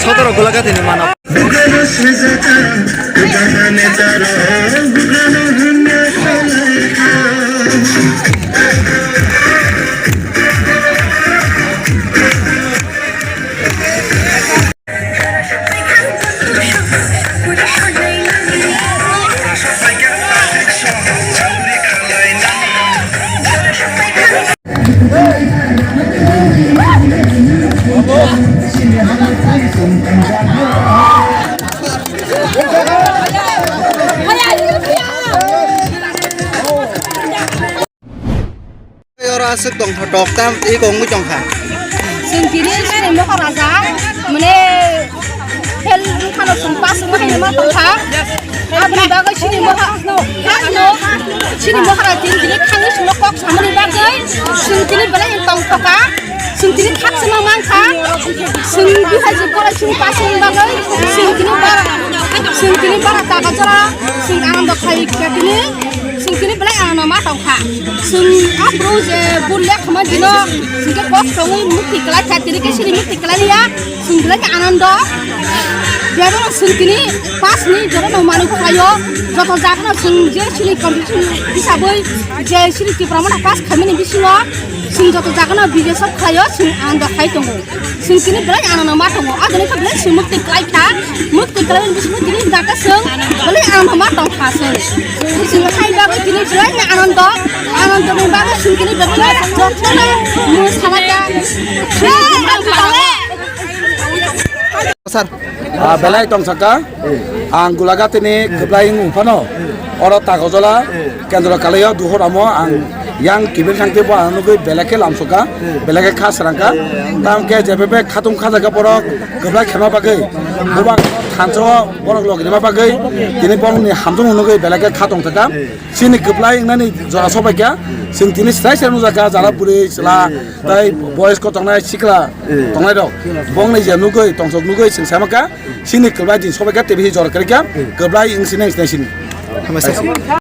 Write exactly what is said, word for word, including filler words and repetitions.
Sotoro gulaga tini mano. Oro aswk tongthotok tam twi kongwi tongkha. Chwng tini chini mohor raja, mane, hel wngkhano chwng pass wngma haino ma tongkha. Aboni bagwi chini mohor, chini mohor chini tini thangwi chwngno kok samani bagwi chwng tini belai tongthoka. Chwng tini khakchangma mankha. Chwng duhaijak borai chini pass wngma bagwi chwng tini bara, chwng tini bara taga jora chwng anando khai kha tini. Chwng tini belai ano ma tongkha. Chwng aphuru je bul le khama dino, chwng khe kok songwi mukti kwlai kha, tini khe sini mukti kwlai ya, chwng belai khe anando. Biyabano chwng tini pass ni joto no manu khlaio, joto jagano chwng je sini competition hisabwi je sini Tipra Motha pass khaimani bisingo chwng joto jagano bijai sab khlaio, chwng anando khai tongo. Chwng tini belai ano no ma tongo. Adoni khe belai chwng mukti kwlai kha. Mukti kwlai ni bisingo tini data chwng belai ano no ma tong kha chwng. Chwng khai bagwi tini belai ni anando. Anando ni bagwi chwng tini belai jotono mung sama kha. Sir. Ah, belai tong saka. Ang gulaga tini kwplai wng phano. Oro Tagojola, Kendra Kalaio, Duhoramo, ang yang kibil thangte bo ang nugui belai khe lamsoka, belai khe kha srangka. Tam khe je bebek khatung kha jaga borok kwplai khema bagwi, bubak thansa borok logi rima bagwi, tini borokni hamjwk nugui belai khe kha tong thaka. Chini kwplai wngnani jora sobaikha, chwng tini srai srai nujaka, jara bwrwi chwla, tai boys ko tongnai sikla tongnai rok. Bongni je nugui, tongsok nugui chwng saimaka. Chini kwplai din sobaikha, tebihi jora kwrwikha, kwplai wng sinai sinai sini. Hambai sir.